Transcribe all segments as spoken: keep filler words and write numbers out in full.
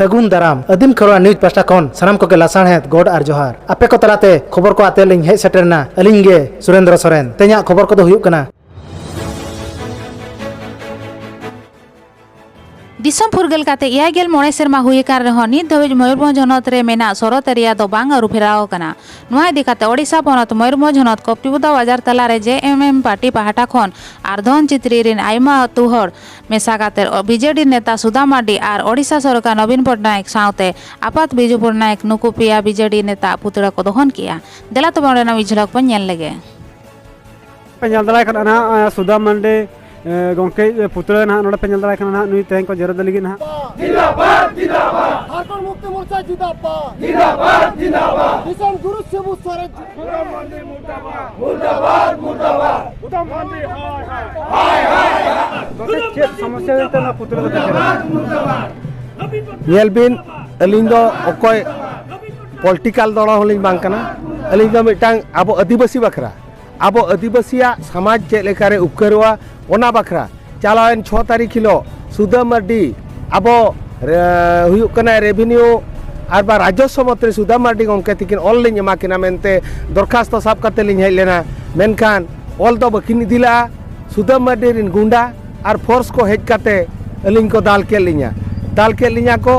ᱥᱟᱹᱜᱩᱱ ᱫᱟᱨᱟᱢ᱾ ᱟᱹᱫᱤᱢ ᱠᱷᱮᱨᱣᱟᱲ ᱱᱤᱭᱩᱡᱽ ᱯᱟᱦᱴᱟ ᱠᱷᱚᱱ ᱥᱟᱱᱟᱢ ᱠᱚᱜᱮ ᱞᱟᱥᱟᱲᱦᱮᱫ ᱜᱚᱰ ᱟᱨ ᱡᱚᱦᱟᱨ᱾ ᱟᱯᱮ ᱠᱚ ᱛᱟᱞᱟᱛᱮ ᱠᱷᱚᱵᱚᱨ ᱠᱚ ᱟᱛᱮ ᱞᱤᱧ ᱦᱮᱡ ᱥᱮᱴᱮᱨ ᱮᱱᱟ ᱟᱹᱞᱤᱧ ᱜᱮ ᱥᱩᱨᱮᱱᱫᱨᱚ ᱥᱚᱨᱮᱱ᱾ ᱛᱮᱦᱮᱧᱟᱜ ᱠᱷᱚᱵᱚᱨ ᱠᱚᱫᱚ ᱦᱩᱭᱩᱜ ᱠᱟᱱᱟ᱾ ᱫᱤᱥᱚᱢ ᱯᱷᱩᱨᱜᱟᱹᱞ ᱠᱟᱛᱮ ᱮᱭᱟᱭ ᱜᱮᱞ ᱢᱚᱬᱮ ᱥᱮᱨᱢᱟ ᱦᱩᱭ ᱟᱠᱟᱱ ᱨᱮᱦᱚᱸ ᱱᱤᱛ ᱫᱷᱟᱹᱵᱤᱡ ᱢᱚᱭᱩᱨᱵᱷᱚᱸᱡᱽ ᱦᱚᱱᱚᱛ ᱨᱮ ᱢᱮᱱᱟᱜ ᱥᱚᱨᱚᱛ ᱮᱨᱤᱭᱟ ᱫᱚ ᱵᱟᱝ ᱟᱹᱨᱩ ᱯᱷᱮᱨᱟᱣ ᱟᱠᱟᱱᱟ᱾ ᱱᱚᱣᱟ ᱤᱫᱤ ᱠᱟᱛᱮ ᱳᱰᱤᱥᱟ ᱯᱚᱱᱚᱛ ᱢᱚᱭᱩᱨᱵᱷᱚᱸᱡᱽ ᱦᱚᱱᱚᱛ ᱠᱚᱯᱴᱤᱯᱩᱫᱟ ᱵᱟᱡᱟᱨ ᱛᱟᱞᱟ ᱨᱮ ᱡᱮ ᱮᱢ ᱮᱢ ᱯᱟᱨᱴᱤ ᱯᱟᱦᱴᱟ ᱠᱷᱚᱱ ᱟᱨ ᱫᱷᱚᱱ ᱪᱤᱛᱨᱤ ᱨᱤᱱ ᱟᱭᱢᱟ ᱟᱹᱛᱩ ᱦᱚᱲ ᱢᱮᱥᱟ ᱠᱟᱛᱮ ᱵᱤᱡᱮᱰᱤ ᱱᱮᱛᱟ ᱥᱩᱫᱷᱟ ᱢᱟᱨᱰᱤ ᱟᱨ ᱳᱰᱤᱥᱟ ᱥᱚᱨᱠᱟᱨ ᱱᱚᱵᱤᱱ ᱯᱚᱴᱱᱟᱭᱮᱠ ᱥᱟᱶᱛᱮ ᱟᱯᱟᱛ ᱵᱤᱡᱩ ᱯᱚᱴᱱᱟᱭᱮᱠ ᱱᱩᱠᱩ ᱯᱮᱭᱟ ᱵᱤᱡᱮᱰᱤ ᱱᱮᱛᱟ ᱯᱩᱛᱲᱟᱹ ᱠᱚ ᱫᱚᱦᱚᱱ ᱠᱮᱜᱼᱟ᱾ ᱫᱮᱞᱟ ᱛᱚᱵᱮ ᱚᱸᱰᱮᱱᱟᱜ ᱢᱤᱫ ᱡᱷᱞᱚᱠ ᱵᱚᱱ ᱧᱮᱞ ᱞᱮᱜᱮ᱾ ᱯᱮ ᱧᱮᱞ ᱫᱟᱲᱮᱭᱟᱜ ᱠᱟᱱᱟ ᱱᱟᱦᱟᱜ, ᱥᱩᱫᱷᱟ ᱢᱟᱱᱰᱤ, ᱮ, ᱜᱚᱢᱠᱮ, ᱮ, ᱯᱩᱛᱲᱟᱹ ᱱᱟᱦᱟᱜ ᱱᱚᱰᱮ ᱯᱮ ᱧᱮᱞ ᱫᱟᱲᱮᱭᱟᱜ ᱠᱟᱱᱟ ᱱᱟᱦᱟᱜ, ᱱᱩᱭ ᱛᱮᱦᱮᱧ ᱠᱚ ᱡᱮᱨᱮᱫ ᱞᱟᱹᱜᱤᱫ ᱱᱟᱦᱟᱜ᱾ ᱡᱤᱱᱫᱟᱵᱟᱫ, ᱡᱤᱱᱫᱟᱵᱟᱫ᱾ ᱡᱷᱟᱲᱠᱷᱚᱸᱰ ᱢᱩᱠᱛᱤ ᱢᱳᱨᱪᱟ ᱡᱤᱱᱫᱟᱵᱟᱫ᱾ ᱡᱤᱱᱫᱟᱵᱟᱫ, ᱡᱤᱱᱫᱟᱵᱟᱫ᱾ ᱫᱤᱥᱚᱢ ᱜᱩᱨᱩ ᱥᱤᱵᱩ ᱥᱚᱨᱮᱱ᱾ ᱥᱩᱫᱷᱟ ᱢᱟᱱᱰᱤ ᱢᱩᱨᱫᱟᱵᱟᱫ᱾ ᱢᱩᱨᱫᱟᱵᱟᱫ, ᱢᱩᱨᱫᱟᱵᱟᱫ᱾ ᱥᱩᱫᱷᱟ ᱢᱟᱱᱰᱤ ᱦᱟᱭ ᱦᱟᱭ᱾ ᱦᱟᱭ ᱦᱟᱭ ᱦᱟᱭ᱾ ᱜᱚᱢᱠᱮ, ᱪᱮᱫ ᱥᱚᱢᱚᱥᱥᱟ ᱦᱩᱭᱩᱜ ᱛᱟᱦᱮᱱᱟ ᱯᱩᱛᱲᱟᱹ ᱫᱚ ᱯᱮ ᱡᱮᱨᱮᱫ? ᱧᱮᱞ ᱵᱤᱱ, ᱟᱹᱞᱤᱧ ᱫᱚ ᱚᱠᱚᱭ ᱯᱚᱞᱤᱴᱤᱠᱟᱞ ᱫᱚᱞ ᱦᱚᱸᱞᱤᱧ ᱵᱟᱝ ᱠᱟᱱᱟ᱾ ᱟᱹᱞᱤᱧ ᱫᱚ ᱢᱤᱫᱴᱟᱝ ᱟᱵᱚ ᱟᱹᱫᱤᱵᱟᱹᱥᱤ ᱵᱟᱠᱷᱨᱟ, ᱟᱵᱚ ᱟᱹᱫᱤᱵᱟᱹᱥᱤᱭᱟᱜ ᱥᱚᱢᱟᱡᱽ ᱪᱮᱫ ᱞᱮᱠᱟᱨᱮ ᱩᱯᱠᱟᱹᱨᱚᱜᱼᱟ, ᱚᱱᱟ ᱵᱟᱠᱷᱨᱟ᱾ ᱪᱟᱞᱟᱣᱮᱱ ᱪᱷᱚ ᱛᱟᱹᱨᱤᱠᱷ ᱦᱤᱞᱳᱜ ᱥᱩᱫᱷᱟᱹ ᱢᱟᱹᱨᱰᱤ ᱟᱵᱚ, ᱨᱮ-, ᱦᱩᱭᱩᱜ ᱠᱟᱱᱟ ᱨᱮᱵᱷᱤᱱᱤᱭᱩ ᱟᱨ ᱵᱟ ᱨᱟᱡᱚᱥᱣᱚ ᱢᱚᱱᱛᱨᱤ ᱥᱩᱫᱷᱟᱹ ᱢᱟᱹᱨᱰᱤ ᱜᱚᱢᱠᱮ ᱛᱤᱠᱤᱱ ᱚᱞ ᱞᱤᱧ ᱮᱢᱟ ᱠᱤᱱᱟ ᱢᱮᱱᱛᱮ ᱫᱚᱨᱠᱷᱟᱥᱛᱚ ᱥᱟᱵ ᱠᱟᱛᱮ ᱞᱤᱧ ᱦᱮᱡ ᱞᱮᱱᱟ, ᱢᱮᱱᱠᱷᱟᱱ ᱚᱞ ᱫᱚ ᱵᱟᱹᱠᱤᱱ ᱤᱫᱤ ᱞᱮᱫᱼᱟ᱾ ᱥᱩᱫᱷᱟᱹ ᱢᱟᱹᱨᱰᱤ ᱨᱤᱱ ᱜᱩᱱᱰᱟ ᱟᱨ ᱯᱷᱳᱨᱥ ᱠᱚ ᱦᱮᱡ ᱠᱟᱛᱮ ᱟᱹᱞᱤᱧ ᱠᱚ ᱫᱟᱞ ᱠᱮᱫ ᱞᱤᱧᱟ, ᱫᱟᱞ ᱠᱮᱫ ᱞᱤᱧᱟ ᱠᱚ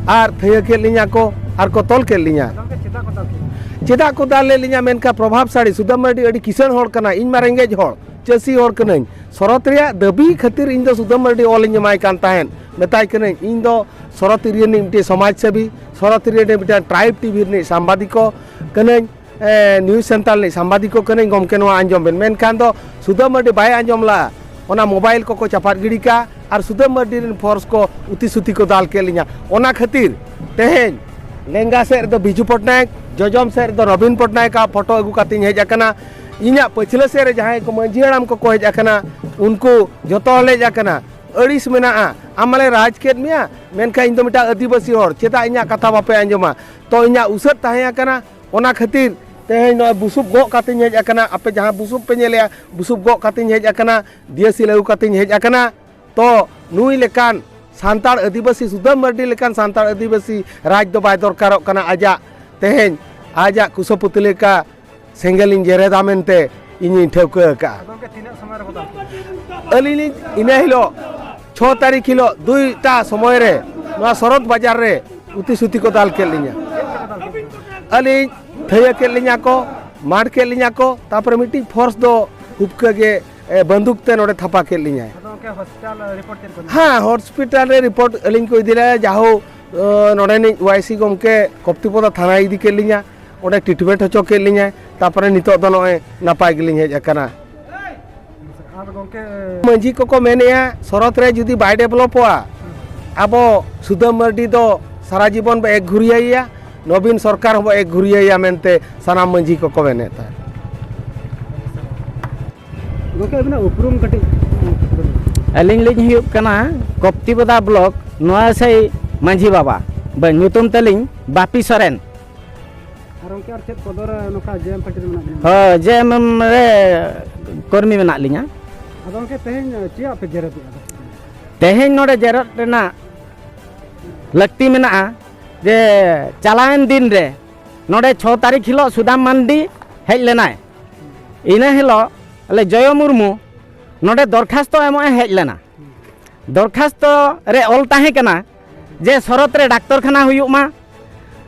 ᱟᱨ ᱛᱷᱟᱹᱭᱟᱹ ᱠᱮᱫ ᱞᱤᱧᱟ ᱠᱚ ᱟᱨ ᱠᱚ ᱛᱚᱞ ᱠᱮᱫ ᱞᱤᱧᱟ᱾ ᱜᱚᱢᱠᱮ, ᱪᱮᱫᱟᱜ ᱠᱚ ᱫᱟᱞ ᱠᱮᱫ ᱵᱤᱱᱟ? ᱪᱮᱫᱟᱜ ᱠᱚ ᱫᱟᱞ ᱞᱮᱫ ᱞᱤᱧᱟ ᱢᱮᱱᱠᱷᱟᱱ ᱯᱨᱚᱵᱷᱟᱵᱽᱥᱟᱲᱤ, ᱥᱩᱫᱷᱟᱹ ᱢᱟᱹᱨᱰᱤ ᱟᱹᱰᱤ ᱠᱤᱥᱟᱹᱬ ᱦᱚᱲ ᱠᱟᱱᱟᱭ, ᱤᱧ ᱢᱟ ᱨᱮᱸᱜᱮᱡ ᱦᱚᱲ, ᱪᱟᱹᱥᱤ ᱦᱚᱲ ᱠᱟᱹᱱᱟᱹᱧ᱾ ᱥᱚᱨᱚᱛ ᱨᱮᱭᱟᱜ ᱫᱟᱹᱵᱤ ᱠᱷᱟᱹᱛᱤᱨ ᱤᱧ ᱫᱚ ᱥᱩᱫᱷᱟᱹ ᱢᱟᱹᱨᱰᱤ ᱚᱞᱤᱧ ᱮᱢᱟᱭ ᱠᱟᱱ ᱛᱟᱦᱮᱸᱫ, ᱢᱮᱛᱟᱭ ᱠᱟᱹᱱᱟᱹᱧ, ᱤᱧ ᱫᱚ ᱥᱚᱨᱚᱛ ᱮᱨᱤᱭᱟ ᱨᱤᱱᱤᱡ ᱢᱤᱫᱴᱮᱱ ᱥᱚᱢᱟᱡᱽ ᱥᱮᱵᱤ, ᱥᱚᱨᱚᱛ ᱮᱨᱤᱭᱟ ᱨᱤᱱᱤᱡ ᱢᱤᱫᱴᱮᱱ ᱴᱨᱟᱭᱤᱵᱽ ᱴᱤᱵᱷᱤ ᱨᱤᱱᱤᱡ ᱥᱟᱢᱵᱟᱫᱤᱠ ᱠᱚ ᱠᱟᱹᱱᱟᱹᱧ, ᱮ, ᱱᱤᱭᱩᱡᱽ ᱥᱮᱱᱴᱟᱨ ᱨᱤᱱᱤᱡ ᱥᱟᱢᱵᱟᱫᱤᱠ ᱠᱚ ᱠᱟᱹᱱᱟᱹᱧ, ᱜᱚᱢᱠᱮ ᱱᱚᱣᱟ ᱟᱸᱡᱚᱢ ᱵᱮᱱ᱾ ᱢᱮᱱᱠᱷᱟᱱ ᱫᱚ ᱥᱩᱫᱷᱟᱹ ᱢᱟᱹᱨᱰᱤ ᱵᱟᱭ ᱟᱸᱡᱚᱢ ᱞᱟᱜᱼᱟ᱾ ᱚᱱᱟ ᱢᱳᱵᱟᱭᱤᱞ ᱠᱚᱠᱚ ᱪᱟᱯᱟᱫ ᱜᱤᱰᱤ ᱠᱟᱜᱼᱟ ᱟᱨ ᱥᱩᱫᱷᱟᱹ ᱢᱟᱹᱨᱰᱤ ᱨᱤᱱ ᱯᱷᱳᱨᱥ ᱠᱚ ᱩᱛᱤ ᱥᱩᱛᱤ ᱠᱚ ᱫᱟᱞ ᱠᱮᱫ ᱞᱤᱧᱟ᱾ ᱚᱱᱟ ᱠᱷᱟᱹᱛᱤᱨ ᱛᱮᱦᱮᱧ ᱞᱮᱸᱜᱟ ᱥᱮᱫ ᱨᱮᱫᱚ ᱵᱤᱡᱩ ᱯᱚᱴᱱᱟᱭᱮᱠ, ᱡᱚᱡᱚᱢ ᱥᱮᱫ ᱨᱮᱫᱚ ᱱᱚᱵᱤᱱ ᱯᱚᱴᱱᱟᱭᱮᱠ ᱟᱜ ᱯᱷᱳᱴᱳ ᱟᱹᱜᱩ ᱠᱟᱛᱮᱧ ᱦᱮᱡ ᱟᱠᱟᱱᱟ᱾ ᱤᱧᱟᱹᱜ ᱯᱟᱹᱪᱷᱞᱟᱹ ᱥᱮᱫ ᱨᱮ ᱡᱟᱦᱟᱸᱭ ᱠᱚ ᱢᱟᱹᱡᱷᱤ ᱦᱟᱲᱟᱢ ᱠᱚᱠᱚ ᱦᱮᱡ ᱟᱠᱟᱱᱟ, ᱩᱱᱠᱩ ᱡᱚᱛᱚ ᱦᱚᱲ ᱞᱮ ᱦᱮᱡ ᱟᱠᱟᱱᱟ᱾ ᱟᱹᱲᱤᱥ ᱢᱮᱱᱟᱜᱼᱟ, ᱟᱢ ᱢᱟᱞᱮ ᱨᱟᱡᱽ ᱠᱮᱫ ᱢᱮᱭᱟ, ᱢᱮᱱᱠᱷᱟᱱ ᱤᱧ ᱫᱚ ᱢᱤᱫᱴᱟᱝ ᱟᱹᱫᱤᱵᱟᱹᱥᱤ ᱦᱚᱲ, ᱪᱮᱫᱟᱜ ᱤᱧᱟᱹᱜ ᱠᱟᱛᱷᱟ ᱵᱟᱯᱮ ᱟᱸᱡᱚᱢᱟ? ᱛᱚ ᱤᱧᱟᱹᱜ ᱩᱥᱟᱹᱫ ᱛᱟᱦᱮᱸ ᱟᱠᱟᱱᱟ, ᱚᱱᱟ ᱠᱷᱟᱹᱛᱤᱨ ᱛᱮᱦᱮᱧ ᱱᱚᱜᱼᱚᱭ ᱵᱩᱥᱩᱵ ᱜᱚᱜ ᱠᱟᱛᱮᱧ ᱦᱮᱡ ᱟᱠᱟᱱᱟ᱾ ᱟᱯᱮ ᱡᱟᱦᱟᱸ ᱵᱩᱥᱩᱵ ᱯᱮ ᱧᱮᱞᱮᱜᱼᱟ, ᱵᱩᱥᱩᱵ ᱜᱚᱜ ᱠᱟᱛᱮᱧ ᱦᱮᱡ ᱟᱠᱟᱱᱟ, ᱫᱤᱭᱟᱹᱥᱤᱞ ᱟᱹᱜᱩ ᱠᱟᱛᱮᱧ ᱦᱮᱡ ᱟᱠᱟᱱᱟ᱾ ᱛᱚ ᱱᱩᱭ ᱞᱮᱠᱟᱱ ᱥᱟᱱᱛᱟᱲ ᱟᱹᱫᱤᱵᱟᱹᱥᱤ, ᱥᱩᱫᱟᱹᱢ ᱢᱟᱹᱨᱰᱤ ᱞᱮᱠᱟᱱ ᱥᱟᱱᱛᱟᱲ ᱟᱹᱫᱤᱵᱟᱹᱥᱤ ᱨᱟᱡᱽ ᱫᱚ ᱵᱟᱭ ᱫᱚᱨᱠᱟᱨᱚᱜ ᱠᱟᱱᱟ᱾ ᱟᱡᱟᱜ ᱛᱮᱦᱮᱧ ᱟᱡᱟᱜ ᱠᱩᱥᱟᱹᱯᱩᱛᱤ ᱞᱮᱠᱟ ᱥᱮᱸᱜᱮᱞᱤᱧ ᱡᱮᱨᱮᱫᱟ ᱢᱮᱱᱛᱮ ᱤᱧᱤᱧ ᱴᱷᱟᱹᱣᱠᱟᱹ ᱟᱠᱟᱫᱼᱟ᱾ ᱟᱫᱚ ᱜᱚᱢᱠᱮ, ᱛᱤᱱᱟᱹᱜ ᱥᱚᱢᱚᱭ ᱨᱮ ᱵᱚᱫᱚᱞ ᱠᱮᱫᱟ? ᱟᱹᱞᱤᱧ ᱞᱤᱧ ᱤᱱᱟᱹ ᱦᱤᱞᱳᱜ ᱪᱷᱚ ᱛᱟᱹᱨᱤᱠᱷ ᱦᱤᱞᱳᱜ ᱫᱩᱭᱴᱟ ᱥᱚᱢᱚᱭ ᱨᱮ ᱱᱚᱣᱟ ᱥᱚᱨᱚᱛ ᱵᱟᱡᱟᱨ ᱨᱮ ᱩᱛᱤ ᱥᱩᱛᱤ ᱠᱚ ᱫᱟᱞ ᱠᱮᱫ ᱞᱤᱧᱟ᱾ ᱟᱹᱞᱤᱧ ᱛᱷᱟᱹᱭᱟᱹ ᱠᱮᱫ ᱞᱤᱧᱟ ᱠᱚ, ᱢᱟᱨ ᱠᱮᱫ ᱞᱤᱧᱟ ᱠᱚ, ᱛᱟᱨᱯᱚᱨᱮ ᱢᱤᱫᱴᱤᱡ ᱯᱷᱳᱨᱥ ᱫᱚ ᱦᱩᱯᱠᱟᱹ ᱜᱮ, ᱮ, ᱵᱟᱱᱫᱩᱠ ᱛᱮ ᱱᱚᱰᱮ ᱛᱷᱟᱯᱟ ᱠᱮᱫ ᱞᱤᱧᱟᱭ᱾ ᱟᱫᱚ ᱜᱚᱢᱠᱮ, ᱦᱚᱥᱯᱤᱴᱟᱞ ᱨᱤᱯᱳᱨᱴ ᱪᱮᱫ ᱠᱚ ᱢᱮᱱᱟᱜᱼᱟ? ᱦᱮᱸ, ᱦᱚᱥᱯᱤᱴᱟᱞ ᱨᱮ ᱨᱤᱯᱳᱨᱴ ᱟᱹᱞᱤᱧ ᱠᱚ ᱤᱫᱤ ᱞᱮᱫᱟ, ᱡᱟᱦᱳ, ᱚ, ᱱᱚᱰᱮᱱᱤᱡ ᱣᱟᱭ ᱥᱤ ᱜᱚᱢᱠᱮ ᱠᱚᱯᱛᱤᱯᱚᱫᱟ ᱛᱷᱟᱱᱟᱭ ᱤᱫᱤ ᱠᱮᱫ ᱞᱤᱧᱟ, ᱚᱸᱰᱮ ᱴᱨᱤᱴᱢᱮᱱᱴ ᱦᱚᱪᱚ ᱠᱮᱫ ᱞᱤᱧᱟᱭ, ᱛᱟᱨᱯᱚᱨᱮ ᱱᱤᱛᱚᱜ ᱫᱚ ᱱᱚᱜᱼᱚᱭ ᱱᱟᱯᱟᱭ ᱜᱮᱞᱤᱧ ᱦᱮᱡ ᱟᱠᱟᱱᱟ᱾ ᱟᱨ ᱜᱚᱢᱠᱮ, ᱢᱟᱹᱡᱷᱤ ᱠᱚᱠᱚ ᱢᱮᱱᱮᱫᱼᱟ, ᱥᱚᱨᱚᱛ ᱨᱮ ᱡᱩᱫᱤ ᱵᱟᱭ ᱰᱮᱵᱷᱞᱚᱯᱚᱜᱼᱟ, ᱟᱵᱚ ᱥᱩᱫᱟᱹᱢ ᱢᱟᱹᱨᱰᱤ ᱫᱚ ᱥᱟᱨᱟ ᱡᱤᱵᱚᱱ ᱵᱚ ᱮᱠ ᱜᱷᱩᱨᱤᱭᱟᱹᱭᱟ, ᱱᱚᱵᱤᱱ ᱥᱚᱨᱠᱟᱨ ᱦᱚᱸᱵᱚ ᱮᱠ ᱜᱷᱩᱨᱤᱭᱟᱹᱭᱟ ᱢᱮᱱᱛᱮ ᱥᱟᱱᱟᱢ ᱢᱟᱹᱡᱷᱤ ᱠᱚᱠᱚ ᱢᱮᱱᱮᱫ ᱛᱟᱦᱮᱸᱫ᱾ ᱜᱚᱢᱠᱮ, ᱟᱹᱵᱤᱱᱟᱜ ᱩᱯᱨᱩᱢ ᱠᱟᱹᱴᱤᱡ᱾ ᱟᱹᱞᱤᱧ ᱞᱤᱧ ᱦᱩᱭᱩᱜ ᱠᱟᱱᱟ ᱠᱚᱯᱛᱤᱯᱚᱫᱟ ᱵᱞᱚᱠ ᱱᱚᱣᱟ ᱥᱟᱹᱭ ᱢᱟᱹᱡᱷᱤ ᱵᱟᱵᱟ, ᱵᱟᱝ, ᱧᱩᱛᱩᱢ ᱛᱟᱹᱞᱤᱧ ᱵᱟᱯᱤ ᱥᱚᱨᱮᱱ᱾ ᱟᱨ ᱜᱚᱢᱠᱮ, ᱟᱨ ᱪᱮᱫ ᱯᱚᱫᱚ ᱨᱮ ᱱᱚᱝᱠᱟ ᱡᱮ ᱮᱢ ᱯᱟᱨᱴᱤ ᱨᱮ ᱢᱮᱱᱟᱜ ᱵᱤᱱᱟ? ᱦᱳᱭ, ᱡᱮ ᱮᱢ ᱮᱢ ᱨᱮ ᱠᱚᱨᱢᱤ ᱢᱮᱱᱟᱜ ᱞᱤᱧᱟ᱾ ᱟᱫᱚ ᱜᱚᱢᱠᱮ, ᱛᱮᱦᱮᱧ ᱪᱮᱫᱟᱜ ᱯᱮ ᱡᱮᱨᱮᱫ ᱮᱫᱟ? ᱛᱮᱦᱮᱧ ᱱᱚᱰᱮ ᱡᱮᱨᱮᱫ ᱨᱮᱱᱟᱜ ᱞᱟᱹᱠᱛᱤ ᱢᱮᱱᱟᱜᱼᱟ ᱡᱮ ᱪᱟᱞᱟᱣᱮᱱ ᱫᱤᱱ ᱨᱮ ᱱᱚᱰᱮ ᱪᱷᱚ ᱛᱟᱹᱨᱤᱠᱷ ᱦᱤᱞᱳᱜ ᱥᱩᱫᱟᱢ ᱢᱟᱱᱰᱤ ᱦᱮᱡ ᱞᱮᱱᱟᱭ᱾ ᱤᱱᱟᱹ ᱦᱤᱞᱳᱜ ᱟᱞᱮ ᱡᱚᱭᱚ ᱢᱩᱨᱢᱩ ᱱᱚᱰᱮ ᱫᱚᱨᱠᱷᱟᱥᱛᱚ ᱮᱢᱚᱜ ᱮ ᱦᱮᱡ ᱞᱮᱱᱟ᱾ ᱫᱚᱨᱠᱷᱟᱥᱛᱚ ᱨᱮ ᱚᱞ ᱛᱟᱦᱮᱸ ᱠᱟᱱᱟ ᱡᱮ ᱥᱚᱨᱚᱛ ᱨᱮ ᱰᱟᱠᱛᱚᱨ ᱠᱷᱟᱱᱟ ᱦᱩᱭᱩᱜ ᱢᱟ,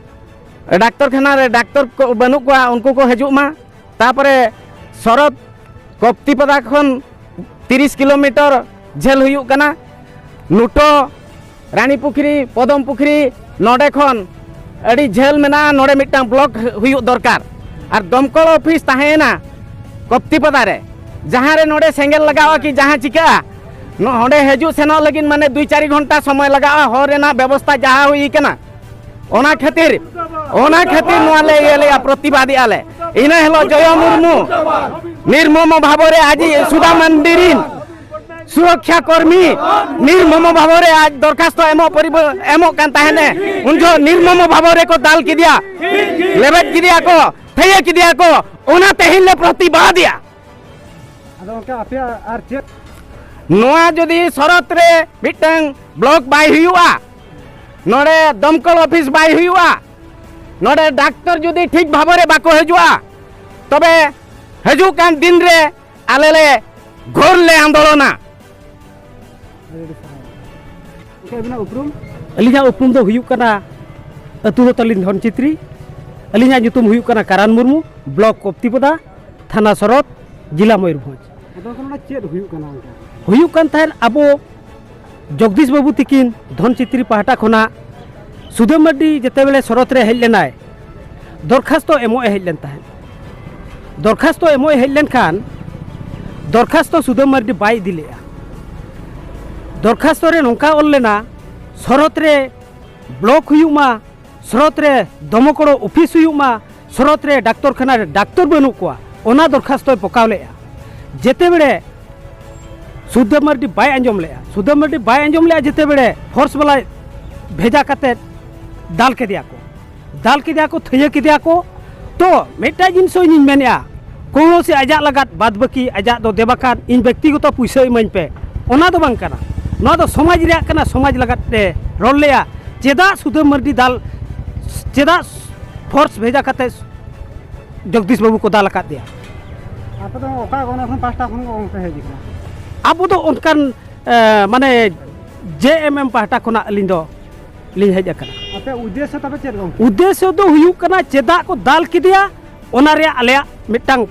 ᱰᱟᱠᱛᱚᱨ ᱠᱷᱟᱱᱟ ᱨᱮ ᱰᱟᱠᱛᱚᱨ ᱠᱚ ᱵᱟᱹᱱᱩᱜ ᱠᱚᱣᱟ, ᱩᱱᱠᱩ ᱠᱚ ᱦᱤᱡᱩᱜ ᱢᱟ᱾ ᱛᱟᱯᱚᱨᱮ ᱥᱚᱨᱚᱛ ᱠᱚᱯᱛᱤᱯᱟᱫᱟ ᱠᱷᱚᱱ ᱛᱤᱨᱤᱥ ᱠᱤᱞᱳᱢᱤᱴᱟᱨ ᱡᱷᱟᱹᱞ ᱦᱩᱭᱩᱜ ᱠᱟᱱᱟ᱾ ᱱᱩᱴᱚ, ᱨᱟᱱᱤ ᱯᱩᱠᱷᱨᱤ, ᱯᱚᱫᱚᱢ ᱯᱩᱠᱷᱨᱤ, ᱱᱚᱰᱮ ᱠᱷᱚᱱ ᱟᱹᱰᱤ ᱡᱷᱟᱹᱞ ᱢᱮᱱᱟᱜᱼᱟ᱾ ᱱᱚᱰᱮ ᱢᱤᱫᱴᱟᱝ ᱵᱞᱚᱠ ᱦᱩᱭᱩᱜ ᱫᱚᱨᱠᱟᱨ᱾ ᱟᱨ ᱫᱚᱢᱠᱚᱞ ᱚᱯᱷᱤᱥ ᱛᱟᱦᱮᱸᱭᱮᱱᱟ ᱠᱚᱯᱛᱤᱯᱟᱫᱟ ᱨᱮ, ᱡᱟᱦᱟᱸ ᱨᱮ ᱱᱚᱰᱮ ᱥᱮᱸᱜᱮᱞ ᱞᱟᱜᱟᱣᱼᱟ ᱠᱤ ᱡᱟᱦᱟᱸ ᱪᱤᱠᱟᱹᱜᱼᱟ, ᱱᱚ-, ᱚᱸᱰᱮ ᱦᱤᱡᱩᱜ ᱥᱮᱱᱚᱜ ᱞᱟᱹᱜᱤᱫ ᱢᱟᱱᱮ ᱫᱩᱭ ᱪᱟᱨᱤ ᱜᱷᱚᱱᱴᱟ ᱥᱚᱢᱚᱭ ᱞᱟᱜᱟᱜᱼᱟ᱾ ᱦᱚᱨ ᱨᱮᱱᱟᱜ ᱵᱮᱵᱚᱥᱛᱷᱟ ᱡᱟᱦᱟᱸ ᱦᱩᱭ ᱠᱟᱱᱟ, ᱚᱱᱟ ᱠᱷᱟᱹᱛᱤᱨ, ᱚᱱᱟ ᱠᱷᱟᱹᱛᱤᱨ ᱱᱚᱣᱟ ᱞᱮ ᱤᱭᱟᱹ ᱞᱮᱜᱼᱟ, ᱯᱨᱚᱛᱤᱵᱟᱫᱮᱜᱼᱟ ᱞᱮ᱾ ᱤᱱᱟᱹ ᱦᱤᱞᱳᱜ ᱡᱚᱭᱚ ᱢᱩᱨᱢᱩ ᱱᱤᱨᱢᱚᱢᱚ ᱵᱷᱟᱵᱚ ᱨᱮ ᱟᱡ ᱥᱩᱫᱷᱟ ᱢᱟᱱᱰᱤ ᱨᱤᱱ ᱥᱩᱨᱚᱠᱷᱟ ᱠᱚᱨᱢᱤ ᱱᱤᱨᱢᱚᱢᱚ ᱵᱷᱟᱵᱚ ᱨᱮ ᱟᱡ ᱫᱚᱨᱠᱷᱟᱥᱛᱚ ᱮᱢᱚᱜ ᱯᱚᱨᱤᱵᱚ-, ᱮᱢᱚᱜ ᱠᱟᱱ ᱛᱟᱦᱮᱱᱮ, ᱩᱱ ᱡᱚᱦᱚᱜ ᱱᱤᱨᱢᱚᱢᱚ ᱵᱷᱟᱵᱚ ᱨᱮᱠᱚ ᱫᱟᱞ ᱠᱮᱫᱮᱭᱟ, ᱞᱮᱵᱮᱫ ᱠᱮᱫᱮᱭᱟ ᱠᱚ, ᱛᱷᱟᱹᱭᱟᱹ ᱠᱮᱫᱮᱭᱟ ᱠᱚ, ᱚᱱᱟ ᱛᱮᱦᱮᱧ ᱞᱮ ᱯᱨᱚᱛᱤᱵᱟᱫᱮᱜᱼᱟ᱾ ᱟᱫᱚ ᱜᱚᱢᱠᱮ, ᱟᱯᱮᱭᱟᱜ ᱟᱨ ᱪᱮᱫ? ᱱᱚᱣᱟ ᱡᱩᱫᱤ ᱥᱚᱨᱚᱛ ᱨᱮ ᱢᱤᱫᱴᱟᱝ ᱵᱞᱚᱠ ᱵᱟᱭ ᱦᱩᱭᱩᱜᱼᱟ, ᱱᱚᱰᱮ ᱫᱚᱢᱠᱚᱞ ᱚᱯᱷᱤᱥ ᱵᱟᱭ ᱦᱩᱭᱩᱜᱼᱟ, ᱱᱚᱰᱮ ᱰᱟᱠᱛᱚᱨ ᱡᱩᱫᱤ ᱴᱷᱤᱠ ᱵᱷᱟᱵᱚᱨᱮ ᱵᱟᱠᱚ ᱦᱤᱡᱩᱜᱼᱟ, ᱛᱚᱵᱮ ᱦᱤᱡᱩᱜ ᱠᱟᱱ ᱫᱤᱱ ᱨᱮ ᱟᱞᱮ ᱞᱮ ᱜᱷᱳᱨ ᱞᱮ ᱟᱱᱫᱳᱞᱚᱱᱟ᱾ ᱟᱹᱰᱤ ᱟᱹᱰᱤ ᱥᱟᱨᱦᱟᱣ᱾ ᱜᱚᱢᱠᱮ, ᱟᱹᱵᱤᱱᱟᱜ ᱩᱯᱨᱩᱢ? ᱟᱹᱞᱤᱧᱟᱜ ᱩᱯᱨᱩᱢ ᱫᱚ ᱦᱩᱭᱩᱜ ᱠᱟᱱᱟ, ᱟᱹᱛᱩ ᱫᱚ ᱛᱟᱹᱞᱤᱧ ᱫᱷᱚᱱᱪᱤᱛᱨᱤ, ᱟᱹᱞᱤᱧᱟᱜ ᱧᱩᱛᱩᱢ ᱦᱩᱭᱩᱜ ᱠᱟᱱᱟ ᱠᱟᱨᱟᱱ ᱢᱩᱨᱢᱩ, ᱵᱞᱚᱠ ᱠᱚᱯᱛᱤᱯᱚᱫᱟ, ᱛᱷᱟᱱᱟ ᱥᱚᱨᱚᱛ, ᱡᱮᱞᱟ ᱢᱚᱭᱩᱨᱵᱷᱚᱸᱡᱽ᱾ ᱟᱫᱚ ᱜᱚᱢᱠᱮ, ᱱᱚᱰᱮ ᱪᱮᱫ ᱦᱩᱭᱩᱜ ᱠᱟᱱᱟ ᱚᱱᱠᱟ? ᱦᱩᱭᱩᱜ ᱠᱟᱱ ᱛᱟᱦᱮᱸᱫ, ᱟᱵᱚ ᱡᱚᱜᱽᱫᱤᱥ ᱵᱟᱹᱵᱩ ᱛᱤᱠᱤᱱ ᱫᱷᱚᱱᱪᱤᱛᱨᱤ ᱯᱟᱦᱴᱟ ᱠᱷᱚᱱᱟᱜ ᱥᱩᱫᱟᱹᱢ ᱢᱟᱹᱨᱰᱤ ᱡᱮᱛᱮ ᱵᱮᱲᱮ ᱥᱚᱨᱚᱛ ᱨᱮ ᱦᱮᱡ ᱞᱮᱱᱟᱭ, ᱫᱚᱨᱠᱷᱟᱥᱛᱚ ᱮᱢᱚᱜ ᱮ ᱦᱮᱡ ᱞᱮᱱ ᱛᱟᱦᱮᱸᱫ᱾ ᱫᱚᱨᱠᱷᱟᱥᱛᱚ ᱮᱢᱚᱜ ᱮ ᱦᱮᱡ ᱞᱮᱱᱠᱷᱟᱱ ᱫᱚᱨᱠᱷᱟᱥᱛᱚ ᱥᱩᱫᱟᱹᱢ ᱢᱟᱹᱨᱰᱤ ᱵᱟᱭ ᱤᱫᱤ ᱞᱮᱫᱼᱟ᱾ ᱫᱚᱨᱠᱷᱟᱥᱛᱚ ᱨᱮ ᱱᱚᱝᱠᱟ ᱚᱞ ᱞᱮᱱᱟ, ᱥᱚᱨᱚᱛ ᱨᱮ ᱵᱞᱚᱠ ᱦᱩᱭᱩᱜ ᱢᱟ, ᱥᱚᱨᱚᱛ ᱨᱮ ᱫᱚᱢᱚᱠᱚᱲᱚ ᱚᱯᱷᱤᱥ ᱦᱩᱭᱩᱜ ᱢᱟ, ᱥᱚᱨᱚᱛ ᱨᱮ ᱰᱟᱠᱛᱚᱨ ᱠᱷᱟᱱᱟ ᱨᱮ ᱰᱟᱠᱛᱚᱨ ᱵᱟᱹᱱᱩᱜ ᱠᱚᱣᱟ, ᱚᱱᱟ ᱫᱚᱨᱠᱷᱟᱥᱛᱚᱭ ᱯᱚᱠᱟᱣ ᱞᱮᱫᱼᱟ᱾ ᱡᱮᱛᱮ ᱵᱮᱲᱮ ᱥᱩᱫᱟᱹᱢ ᱢᱟᱹᱨᱰᱤ ᱵᱟᱭ ᱟᱸᱡᱚᱢ ᱞᱮᱫᱼᱟ, ᱥᱩᱫᱟᱹᱢ ᱢᱟᱹᱨᱰᱤ ᱵᱟᱭ ᱟᱸᱡᱚᱢ ᱞᱮᱫᱼᱟ, ᱡᱮᱛᱮ ᱵᱮᱲᱮ ᱯᱷᱳᱨᱥ ᱵᱟᱞᱟ ᱵᱷᱮᱡᱟ ᱠᱟᱛᱮᱫ ᱫᱟᱞ ᱠᱮᱫᱮᱭᱟ ᱠᱚ, ᱫᱟᱞ ᱠᱮᱫᱮᱭᱟ ᱠᱚ, ᱛᱷᱟᱹᱭᱟᱹ ᱠᱮᱫᱮᱭᱟ ᱠᱚ᱾ ᱛᱚ ᱢᱤᱫᱴᱟᱝ ᱡᱤᱱᱤᱥ ᱦᱚᱸ ᱤᱧᱤᱧ ᱢᱮᱱᱮᱫᱼᱟ, ᱠᱳᱱᱳ ᱥᱮ ᱟᱡᱟᱜ ᱞᱟᱜᱟᱫ ᱵᱟᱫ ᱵᱟᱹᱠᱤ ᱟᱡᱟᱜ ᱫᱚ ᱫᱮᱵᱟᱠᱷᱟᱱ ᱤᱧ ᱵᱮᱠᱛᱤᱜᱚᱛᱚ ᱯᱩᱭᱥᱟᱹ ᱤᱢᱟᱹᱧ ᱯᱮ, ᱚᱱᱟ ᱫᱚ ᱵᱟᱝ ᱠᱟᱱᱟ᱾ ᱱᱚᱣᱟ ᱫᱚ ᱥᱚᱢᱟᱡᱽ ᱨᱮᱭᱟᱜ ᱠᱟᱱᱟ, ᱥᱚᱢᱟᱡᱽ ᱞᱟᱜᱟᱫ ᱛᱮ ᱨᱚᱲ ᱞᱮᱜᱼᱟ᱾ ᱪᱮᱫᱟᱜ ᱥᱩᱫᱟᱹᱢ ᱢᱟᱹᱨᱰᱤ ᱫᱟᱞ, ᱪᱮᱫᱟᱜ ᱯᱷᱳᱨᱥ ᱵᱷᱮᱡᱟ ᱠᱟᱛᱮ ᱡᱚᱜᱽᱫᱤᱥ ᱵᱟᱹᱵᱩ ᱠᱚ ᱫᱟᱞ ᱟᱠᱟᱫ ᱫᱮᱭᱟ? ᱟᱯᱮ ᱫᱚ ᱚᱠᱟ ᱜᱚᱱᱚᱥᱚᱝ ᱯᱟᱦᱴᱟ ᱠᱷᱚᱱ ᱜᱚᱢᱠᱮ ᱦᱮᱡ ᱟᱠᱟᱱᱟ? ᱟᱵᱚ ᱫᱚ ᱚᱱᱠᱟᱱ, ᱮ, ᱢᱟᱱᱮ ᱡᱮ ᱮᱢ ᱮᱢ ᱯᱟᱦᱴᱟ ᱠᱷᱚᱱᱟᱜ ᱟᱹᱞᱤᱧ ᱫᱚ ᱞᱤᱧ ᱦᱮᱡ ᱟᱠᱟᱱᱟ᱾ ᱟᱯᱮ ᱩᱫᱽᱫᱮᱥᱥᱚ ᱛᱟᱯᱮ ᱪᱮᱫ ᱜᱚᱢᱠᱮ? ᱩᱫᱽᱫᱮᱥᱥᱚ ᱫᱚ ᱦᱩᱭᱩᱜ ᱠᱟᱱᱟ, ᱪᱮᱫᱟᱜ ᱠᱚ ᱫᱟᱞ ᱠᱮᱫᱮᱭᱟ, ᱚᱱᱟ ᱨᱮᱭᱟᱜ ᱟᱞᱮᱭᱟᱜ ᱢᱤᱫᱴᱟᱝ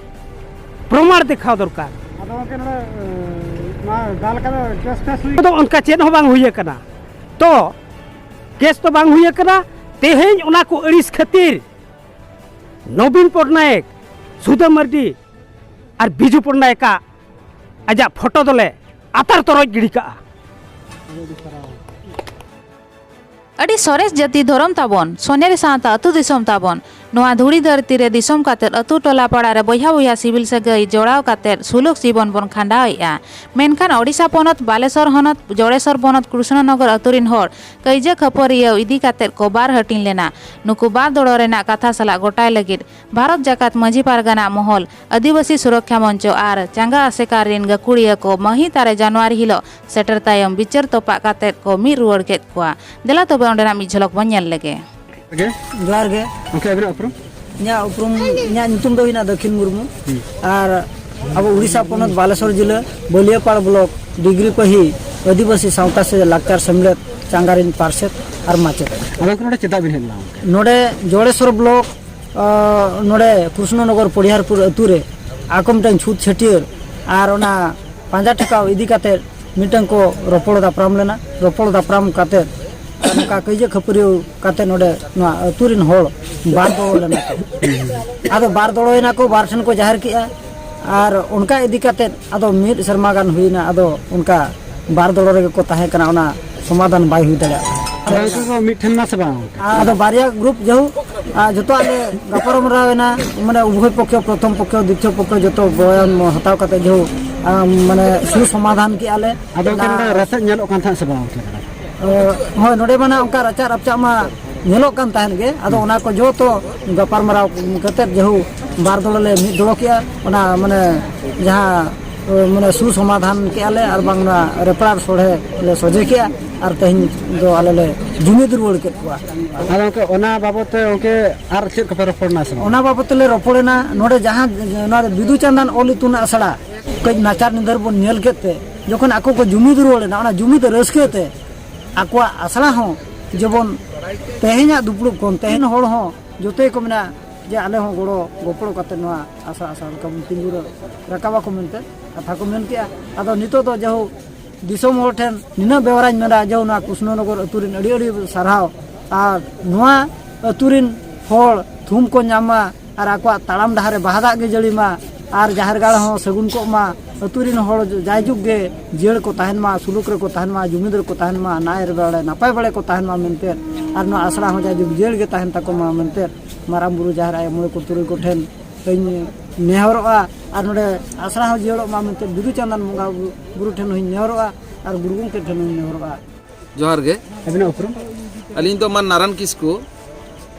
ᱯᱨᱚᱢᱟᱬ ᱫᱮᱠᱷᱟᱣ ᱫᱚᱨᱠᱟᱨ᱾ ᱟᱫᱚ ᱜᱚᱢᱠᱮ, ᱱᱚᱰᱮ, ᱮ, ᱱᱚᱣᱟ ᱫᱟᱞ ᱠᱟᱛᱮ ᱠᱮᱥ ᱯᱷᱮᱥ ᱦᱩᱭ ᱫᱚ ᱚᱱᱠᱟ ᱪᱮᱫ ᱦᱚᱸ ᱵᱟᱝ ᱦᱩᱭ ᱟᱠᱟᱱᱟ᱾ ᱛᱚ ᱠᱮᱥ ᱫᱚ ᱵᱟᱝ ᱦᱩᱭ ᱟᱠᱟᱱᱟ᱾ ᱛᱮᱦᱮᱧ ᱚᱱᱟ ᱠᱚ ᱟᱹᱲᱤᱥ ᱠᱷᱟᱹᱛᱤᱨ ᱱᱚᱵᱤᱱ ᱯᱚᱴᱱᱟᱭᱮᱠ, ᱥᱩᱫᱟᱹᱢ ᱢᱟᱹᱨᱰᱤ ᱟᱨ ᱵᱤᱡᱩ ᱯᱚᱴᱱᱟᱭᱮᱠᱟᱜ ᱟᱡᱟᱜ ᱯᱷᱳᱴᱳ ᱫᱚᱞᱮ ᱟᱛᱟᱨ ᱛᱚᱨᱚᱡ ᱜᱤᱰᱤ ᱠᱟᱜᱼᱟ᱾ ᱟᱹᱰᱤ ᱥᱚᱨᱮᱥ ᱡᱟᱹᱛᱤ ᱫᱷᱚᱨᱚᱢ ᱛᱟᱵᱚᱱ, ᱥᱚᱱᱮᱨᱤ ᱥᱟᱶᱛᱟ ᱟᱹᱛᱩ ᱫᱤᱥᱚᱢ ᱛᱟᱵᱚᱱ᱾ ᱱᱚᱣᱟ ᱫᱷᱩᱲᱤ ᱫᱷᱟᱹᱨᱛᱤ ᱨᱮ ᱫᱤᱥᱚᱢ ᱠᱟᱛᱮᱫ, ᱟᱹᱛᱩ ᱴᱚᱞᱟ ᱯᱟᱲᱟ ᱨᱮ ᱵᱚᱭᱦᱟ ᱵᱚᱭᱦᱟ ᱥᱤᱵᱤᱞ ᱥᱟᱹᱜᱟᱹᱭ ᱡᱚᱲᱟᱣ ᱠᱟᱛᱮᱫ ᱥᱩᱞᱩᱠ ᱡᱤᱵᱚᱱ ᱵᱚᱱ ᱠᱷᱟᱸᱰᱟᱣᱮᱫᱼᱟ᱾ ᱢᱮᱱᱠᱷᱟᱱ ᱳᱰᱤᱥᱟ ᱯᱚᱱᱚᱛ ᱵᱟᱞᱮᱥᱚᱨ ᱦᱚᱱᱚᱛ ᱡᱚᱲᱮᱥᱚᱨ ᱵᱚᱱᱚᱛ ᱠᱨᱩᱥᱱᱚᱱᱚᱜᱚᱨ ᱟᱹᱛᱩ ᱨᱤᱱ ᱦᱚᱲ ᱠᱟᱹᱭᱡᱟᱹ ᱠᱷᱟᱹᱯᱟᱹᱨᱤᱭᱟᱹᱣ ᱤᱫᱤ ᱠᱟᱛᱮᱫ ᱠᱚ ᱵᱟᱨ ᱦᱟᱹᱴᱤᱧ ᱞᱮᱱᱟ᱾ ᱱᱩᱠᱩ ᱵᱟᱨ ᱫᱚᱲᱚ ᱨᱮᱱᱟᱜ ᱠᱟᱛᱷᱟ ᱥᱟᱞᱟᱜ ᱜᱚᱴᱟᱭ ᱞᱟᱹᱜᱤᱫ ᱵᱷᱟᱨᱚᱛ ᱡᱟᱠᱟᱛ ᱢᱟᱹᱡᱷᱤ ᱯᱟᱨᱜᱟᱱᱟ ᱢᱚᱦᱚᱞ, ᱟᱹᱫᱤᱵᱟᱹᱥᱤ ᱥᱩᱨᱚᱠᱠᱷᱟ ᱢᱚᱧᱪᱚ ᱟᱨ ᱪᱟᱸᱜᱟ ᱟᱥᱮᱠᱟ ᱨᱤᱱ ᱜᱟᱹᱠᱷᱩᱲᱤᱭᱟᱹ ᱠᱚ ᱢᱟᱹᱦᱤᱛ ᱟᱨᱮ ᱡᱟᱱᱩᱣᱟᱨᱤ ᱦᱤᱞᱚᱜ ᱥᱮᱴᱮᱨ ᱛᱟᱭᱚᱢ ᱵᱤᱪᱟᱹᱨ ᱛᱚᱯᱟᱜ ᱠᱟᱛᱮᱫ ᱠᱚ ᱢᱤᱫ ᱨᱩᱣᱟᱹᱲ ᱠᱮᱫ ᱠᱚᱣᱟ᱾ ᱫᱮᱞᱟ ᱛᱚᱵᱮ ᱚᱸᱰᱮᱱᱟᱜ ᱢᱤᱫ ᱡᱷᱚᱞᱚᱠ ᱵᱚᱱ ᱧᱮᱞ ᱞᱮᱜᱮ᱾ ᱜᱮ? ᱡᱚᱦᱟᱨ ᱜᱮ᱾ ᱜᱚᱢᱠᱮ, ᱟᱹᱵᱤᱱᱟᱜ ᱩᱯᱨᱩᱢ? ᱤᱧᱟᱹᱜ ᱩᱯᱨᱩᱢ ᱫᱚ ᱦᱩᱭᱱᱟ ᱫᱟᱹᱠᱷᱤᱱ ᱢᱩᱨᱢᱩ᱾ ᱦᱩᱸ᱾ ᱟᱨ ᱟᱵᱚ ᱩᱲᱤᱥᱥᱟ ᱯᱚᱱᱚᱛ ᱵᱟᱞᱮᱥᱚᱨ ᱡᱤᱞᱟᱹ ᱵᱟᱹᱞᱤᱭᱟᱹᱯᱟᱲ ᱵᱞᱚᱠ ᱰᱤᱜᱽᱨᱤ ᱯᱟᱹᱦᱤ ᱟᱹᱫᱤᱵᱟᱹᱥᱤ ᱥᱟᱶᱛᱟ ᱥᱮ ᱞᱟᱠᱪᱟᱨ ᱥᱮᱢᱞᱮᱫ ᱪᱟᱸᱜᱟᱨᱤᱱ ᱯᱟᱨᱥᱮᱛ ᱟᱨ ᱢᱟᱪᱮᱛ᱾ ᱟᱫᱚ ᱱᱚᱰᱮ ᱪᱮᱫᱟᱜ ᱵᱤᱱ ᱦᱮᱡ ᱞᱮᱱᱟ ᱜᱚᱢᱠᱮ? ᱱᱚᱰᱮ ᱡᱚᱲᱮᱥᱚᱨ ᱵᱞᱚᱠ, ᱟᱸ, ᱱᱚᱰᱮ ᱠᱨᱩᱥᱱᱚᱱᱚᱜᱚᱨ ᱯᱚᱲᱤᱦᱟᱨᱯᱩᱨ ᱟᱹᱛᱩ ᱨᱮ ᱟᱠᱚ ᱢᱤᱫᱴᱟᱝ ᱪᱷᱩᱛ ᱪᱷᱟᱹᱴᱭᱟᱹᱨ ᱟᱨ ᱚᱱᱟ ᱯᱟᱸᱡᱟ ᱴᱷᱮᱠᱟᱣ ᱤᱫᱤ ᱠᱟᱛᱮ ᱢᱤᱫᱴᱟᱝ ᱠᱚ ᱨᱚᱯᱚᱲ ᱫᱟᱯᱨᱟᱢ ᱞᱮᱱᱟ᱾ ᱨᱚᱯᱚᱲ ᱫᱟᱯᱨᱟᱢ ᱠᱟᱛᱮ ᱱᱚᱝᱠᱟ ᱠᱟᱹᱭᱡᱟᱹ ᱠᱷᱟᱹᱯᱟᱹᱨᱤᱭᱟᱹᱣ ᱠᱟᱛᱮ ᱱᱚᱰᱮ ᱱᱚᱣᱟ ᱟᱹᱛᱩ ᱨᱤᱱ ᱦᱚᱲ ᱵᱟᱨ ᱫᱚᱲᱚ ᱞᱮᱱᱟ ᱠᱚ᱾ ᱟᱫᱚ ᱵᱟᱨ ᱫᱚᱲᱚᱭᱮᱱᱟ ᱠᱚ, ᱵᱟᱨ ᱴᱷᱮᱱ ᱠᱚ ᱡᱟᱦᱮᱨ ᱠᱮᱜᱼᱟ᱾ ᱟᱨ ᱚᱱᱠᱟ ᱤᱫᱤ ᱠᱟᱛᱮ ᱟᱫᱚ ᱢᱤᱫ ᱥᱮᱨᱢᱟ ᱜᱟᱱ ᱦᱩᱭᱱᱟ, ᱟᱫᱚ ᱚᱱᱠᱟ ᱵᱟᱨ ᱫᱚᱲᱚ ᱨᱮᱜᱮ ᱠᱚ ᱛᱟᱦᱮᱸ ᱠᱟᱱᱟ, ᱚᱱᱟ ᱥᱚᱢᱟᱫᱷᱟᱱ ᱵᱟᱭ ᱦᱩᱭ ᱫᱟᱲᱮᱭᱟᱜ ᱠᱟᱱᱟ᱾ ᱟᱫᱚ ᱩᱱᱠᱩ ᱠᱚ ᱢᱤᱫ ᱴᱷᱮᱱ ᱱᱟ ᱥᱮ ᱵᱟᱝ? ᱟᱫᱚ ᱵᱟᱨᱭᱟ ᱜᱨᱩᱯ ᱡᱮᱦᱩ, ᱟᱨ ᱡᱚᱛᱚᱣᱟᱜ ᱞᱮ ᱜᱟᱯᱟᱞᱢᱟᱨᱟᱣ ᱮᱱᱟ, ᱢᱟᱱᱮ ᱩᱵᱷᱚᱭ ᱯᱚᱠᱠᱷᱚ, ᱯᱨᱚᱛᱷᱚᱢ ᱯᱚᱠᱠᱷᱚ, ᱫᱤᱛᱤᱭᱚ ᱯᱚᱠᱠᱷᱚ ᱡᱚᱛᱚ ᱵᱚᱭᱟᱱ ᱦᱟᱛᱟᱣ ᱠᱟᱛᱮ ᱡᱮᱦᱩ, ᱟᱢ, ᱢᱟᱱᱮ ᱥᱩᱥᱚᱢᱟᱫᱷᱟᱱ ᱠᱮᱜᱼᱟ ᱞᱮ᱾ ᱟᱫᱚ ᱚᱱᱠᱟ ᱚᱱᱟ ᱨᱟᱥᱮ ᱧᱮᱞᱚᱜ ᱠᱟᱱ ᱛᱟᱦᱮᱸᱫ ᱥᱮ ᱵᱟᱝ ᱚᱱᱛᱮ ᱨᱮ? ᱚ, ᱦᱳᱭ, ᱱᱚᱰᱮ ᱢᱟ ᱱᱟᱜ ᱚᱱᱠᱟ ᱨᱟᱪᱟ ᱨᱟᱯᱪᱟᱜ ᱢᱟ ᱧᱮᱞᱚᱜ ᱠᱟᱱ ᱛᱟᱦᱮᱸᱫ ᱜᱮ, ᱟᱫᱚ ᱚᱱᱟ ᱠᱚ ᱡᱚᱛᱚ ᱜᱟᱯᱟᱞᱢᱟᱨᱟᱣ ᱠᱟᱛᱮᱫ ᱡᱮᱦᱩ ᱵᱟᱨ ᱫᱚᱞ ᱞᱮ ᱢᱤᱫ ᱫᱚᱲᱚ ᱠᱮᱜᱼᱟ, ᱚᱱᱟ ᱢᱟᱱᱮ ᱡᱟᱦᱟᱸ, ᱚ, ᱢᱟᱱᱮ ᱥᱩᱥᱚᱢᱟᱫᱷᱟᱱ ᱠᱮᱜᱼᱟ ᱞᱮ, ᱟᱨ ᱵᱟᱝ ᱚᱱᱟ ᱨᱮᱯᱟᱲ ᱥᱚᱲᱦᱮ ᱞᱮ ᱥᱚᱡᱷᱮ ᱠᱮᱜᱼᱟ, ᱟᱨ ᱛᱮᱦᱮᱧ ᱫᱚ ᱟᱞᱮ ᱞᱮ ᱡᱩᱢᱤᱫ ᱨᱩᱣᱟᱹᱲ ᱠᱮᱫ ᱠᱚᱣᱟ᱾ ᱟᱫᱚ ᱜᱚᱢᱠᱮ, ᱚᱱᱟ ᱵᱟᱵᱚᱫ ᱛᱮ ᱜᱚᱢᱠᱮ ᱟᱨ ᱪᱮᱫ ᱠᱚᱯᱮ ᱨᱚᱯᱚᱲ ᱮᱱᱟ ᱥᱮ ᱵᱟᱝ? ᱚᱱᱟ ᱵᱟᱵᱚᱫ ᱛᱮᱞᱮ ᱨᱚᱯᱚᱲ ᱮᱱᱟ, ᱱᱚᱰᱮ ᱡᱟᱦᱟᱸ ᱱᱚᱣᱟ ᱵᱤᱫᱩ ᱪᱟᱸᱫᱟᱱ ᱚᱞ ᱤᱛᱩᱱ ᱟᱥᱲᱟ ᱠᱟᱹᱡ ᱱᱟᱪᱟᱨ ᱱᱤᱫᱷᱟᱹᱨ ᱵᱚᱱ ᱧᱮᱞ ᱠᱮᱫ ᱛᱮ, ᱡᱚᱠᱷᱚᱱ ᱟᱠᱚ ᱠᱚ ᱡᱩᱢᱤᱫ ᱨᱩᱣᱟᱹᱲ ᱮᱱᱟ, ᱚᱱᱟ ᱡᱩᱢᱤᱫ ᱨᱟᱹᱥᱠᱟᱹ ᱛᱮ ᱟᱠᱚᱣᱟᱜ ᱟᱥᱲᱟ ᱦᱚᱸ ᱡᱮᱢᱚᱱ ᱛᱮᱦᱮᱧᱟᱜ ᱫᱩᱯᱲᱩᱵ ᱠᱷᱚᱱ ᱛᱮᱦᱮᱧ ᱦᱚᱲ ᱦᱚᱸ ᱡᱚᱛᱚ ᱜᱮᱠᱚ ᱢᱮᱱᱟ ᱡᱮ ᱟᱞᱮ ᱦᱚᱸ ᱜᱚᱲᱚ ᱜᱚᱯᱚᱲᱚ ᱠᱟᱛᱮ ᱱᱚᱣᱟ ᱟᱥᱲᱟ, ᱟᱥᱲᱟ ᱞᱮᱠᱟ ᱵᱚᱱ ᱛᱤᱸᱜᱩ ᱨᱟ-, ᱨᱟᱠᱟᱵ ᱟᱠᱚ ᱢᱮᱱᱛᱮ ᱠᱟᱛᱷᱟ ᱠᱚ ᱢᱮᱱ ᱠᱮᱜᱼᱟ᱾ ᱟᱫᱚ ᱱᱤᱛᱚᱜ ᱫᱚ ᱡᱟᱭᱦᱳᱠ ᱫᱤᱥᱚᱢ ᱦᱚᱲ ᱴᱷᱮᱱ ᱱᱤᱱᱟᱹᱜ ᱵᱮᱣᱨᱟᱧ ᱢᱮᱱᱟ ᱡᱮ ᱱᱚᱣᱟ ᱠᱨᱩᱥᱱᱚᱱᱚᱜᱚᱨ ᱟᱹᱛᱩ ᱨᱮᱱ ᱟᱹᱰᱤ ᱟᱹᱰᱤ ᱥᱟᱨᱦᱟᱣ᱾ ᱟᱨ ᱱᱚᱣᱟ ᱟᱹᱛᱩ ᱨᱮᱱ ᱦᱚᱲ ᱛᱷᱩᱢ ᱠᱚ ᱧᱟᱢ ᱢᱟ ᱟᱨ ᱟᱠᱚᱣᱟᱜ ᱛᱟᱲᱟᱢ ᱰᱟᱦᱟᱨ ᱨᱮ ᱵᱟᱦᱟ ᱫᱟᱜ ᱜᱮ ᱡᱟᱹᱲᱤ ᱢᱟ ᱟᱨ ᱡᱟᱦᱮᱨ ᱜᱟᱲ ᱦᱚᱸ ᱥᱟᱹᱜᱩᱱ ᱠᱚᱜ ᱢᱟ, ᱟᱹᱛᱩ ᱨᱮᱱ ᱦᱚᱲ ᱡᱟᱭᱡᱩᱜᱽ ᱜᱮ ᱡᱤᱭᱟᱹᱲ ᱠᱚ ᱛᱟᱦᱮᱱ ᱢᱟ, ᱥᱩᱞᱩᱠ ᱨᱮᱠᱚ ᱛᱟᱦᱮᱱ ᱢᱟ, ᱡᱩᱢᱤᱫ ᱨᱮᱠᱚ ᱛᱟᱦᱮᱱ ᱢᱟ, ᱱᱟᱭ ᱵᱟᱲᱮ ᱱᱟᱯᱟᱭ ᱵᱟᱲᱮ ᱠᱚ ᱛᱟᱦᱮᱱ ᱢᱟ ᱢᱮᱱᱛᱮ, ᱟᱨ ᱱᱚᱣᱟ ᱟᱥᱲᱟ ᱦᱚᱸ ᱡᱟᱭᱡᱩᱜᱽ ᱡᱤᱭᱟᱹᱲ ᱜᱮ ᱛᱟᱦᱮᱱ ᱛᱟᱠᱚ ᱢᱟ ᱢᱮᱱᱛᱮ ᱢᱟᱨᱟᱝ ᱵᱩᱨᱩ, ᱡᱟᱦᱮᱨ ᱟᱭᱳ, ᱢᱚᱬᱮ ᱠᱚ ᱛᱩᱨᱩᱭ ᱠᱚ ᱴᱷᱮᱱ ᱦᱚᱧ ᱱᱮᱦᱚᱨᱚᱜᱼᱟ, ᱟᱨ ᱱᱚᱰᱮ ᱟᱥᱲᱟ ᱦᱚᱸ ᱡᱤᱭᱟᱹᱲᱚᱜ ᱢᱟ ᱢᱮᱱᱛᱮ ᱵᱤᱫᱩ ᱪᱟᱸᱫᱟᱱ ᱵᱚᱸᱜᱟ ᱵᱩᱨᱩ ᱴᱷᱮᱱ ᱦᱚᱧ ᱱᱮᱦᱚᱨᱚᱜᱼᱟ, ᱟᱨ ᱜᱩᱨᱩ ᱜᱚᱢᱠᱮ ᱴᱷᱮᱱ ᱦᱚᱧ ᱱᱮᱦᱚᱨᱚᱜᱼᱟ᱾ ᱡᱚᱦᱟᱨ ᱜᱮ᱾ ᱟᱹᱵᱤᱱᱟᱜ ᱩᱯᱨᱩᱢ? ᱟᱹᱞᱤᱧ ᱫᱚ ᱢᱟᱱ ᱱᱟᱨᱟᱱ ᱠᱤᱥᱠᱩ,